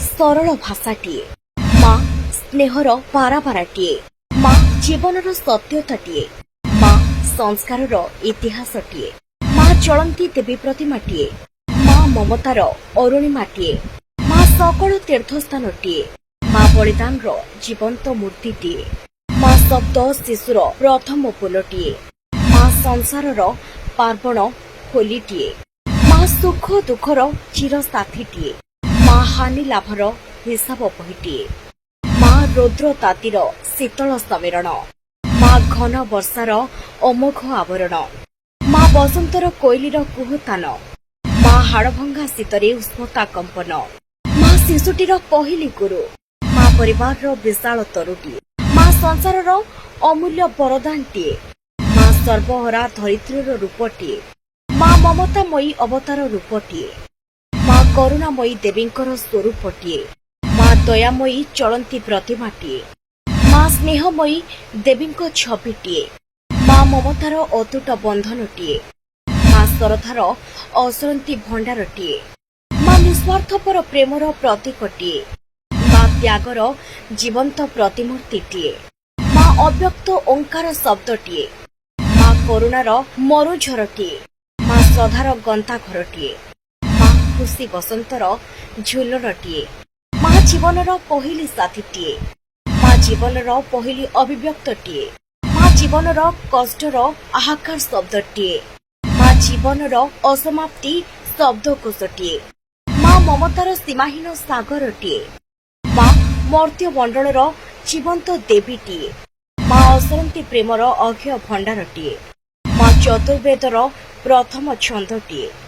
ସରଳ ଭାଷାଟିଏ। ମା ସ୍ନେହର ପାରାବାରଟିଏ। ମା ଜୀବନର ସତ୍ୟତାଟିଏ। ମା ସଂସ୍କାରର ଇତିହାସଟିଏ। ମା ଚଳନ୍ତି ଦେବୀ ପ୍ରତିମାଟିଏ। ମା ମମତାର ଅରୁଣିମାଟିଏ। ମା ସକଳ ତୀର୍ଥସ୍ଥାନଟିଏ। ମା ବଳିଦାନର ଜୀବନ୍ତ ମୂର୍ତ୍ତିଟିଏ। ମା ଶବ୍ଦ ଶିଶୁର ପ୍ରଥମ ଫୁଲଟିଏ। ମା ସଂସାରର ପାର୍ବଣ ହୋଲିଟିଏ। ମା ସୁଖ ଦୁଃଖର ଚିରସାଥୀଟିଏ। ମା ହାନି ଲାଭର ହିସାବ ବହିଟିଏ। ମା ରୌଦ୍ର ତାତିର ଶୀତଳ ସମୀରଣ। ମା ଘନ ବର୍ଷାର ଅମୋଘ ଆବରଣ। ମା ବସନ୍ତର କୋଇଲିର କୁହୁତାନ। ମା ହାଡ଼ଭଙ୍ଗା ଶୀତରେ ଉଷ୍ମତା କମ୍ପନ। ମା ଶିଶୁଟିର ପହିଲି ଗୁରୁ। ମା ପରିବାରର ବିଶାଳ ତରୁଟିଏ। ମା ସଂସାରର ଅମୂଲ୍ୟ ବରଦାନଟିଏ। ମା ସର୍ବହରା ଧରିତ୍ରୀର ରୂପଟିଏ। ମା ମମତାମୟୀ ଅବତାର ରୂପଟିଏ। ମା କରୁଣାମୟୀ ଦେବୀଙ୍କର ସ୍ୱରୂପଟିଏ। ମା ଦୟାମୟୀ ଚଳନ୍ତି ପ୍ରତିମାଟିଏ। ମା ସ୍ନେହମୟୀ ଦେବୀଙ୍କ ଛବିଟିଏ। ମା ମମତାର ଅତୁଟ ବନ୍ଧନଟିଏ। ମା ଶରଧାର ଅସରନ୍ତି ଭଣ୍ଡାରଟିଏ। ମା ନିସ୍ୱାର୍ଥପର ପ୍ରେମର ପ୍ରତୀକଟିଏ। ମା ତ୍ୟାଗର ଜୀବନ୍ତ ପ୍ରତିମୂର୍ତ୍ତିଟିଏ। ମା ଅବ୍ୟକ୍ତ ଓଙ୍କାର ଶବ୍ଦଟିଏ। ମା କରୁଣାର ମରୁଝରଟିଏ। ମା ଶ୍ରଦ୍ଧାର ଗନ୍ତାଘରଟିଏ। ମା ଖୁସି ବସନ୍ତର ଝୁଲଣଟିଏ। ମା ଜୀବନର ପହିଲି ସାଥୀଟିଏ। ମା ଜୀବନର ପହିଲି ଅଭିବ୍ୟକ୍ତଟିଏ। ମା ଜୀବନର କଷ୍ଟର ହାହାକାର ଶବ୍ଦଟିଏ। ମା ଜୀବନର ଅସମାପ୍ତି ଶବ୍ଦକୋଷଟିଏ। ମା ମମତାର ସୀମାହୀନ ସାଗରଟିଏ। ମା ମର୍ତ୍ତ୍ୟମଣ୍ଡଳର ଜୀବନ୍ତ ଦେବୀଟିଏ। ମା ଅସରନ୍ତି ପ୍ରେମର ଅକ୍ଷୟ ଭଣ୍ଡାରଟିଏ। ମା ଚତୁର୍ବେଦର ପ୍ରଥମ ଛନ୍ଦଟିଏ।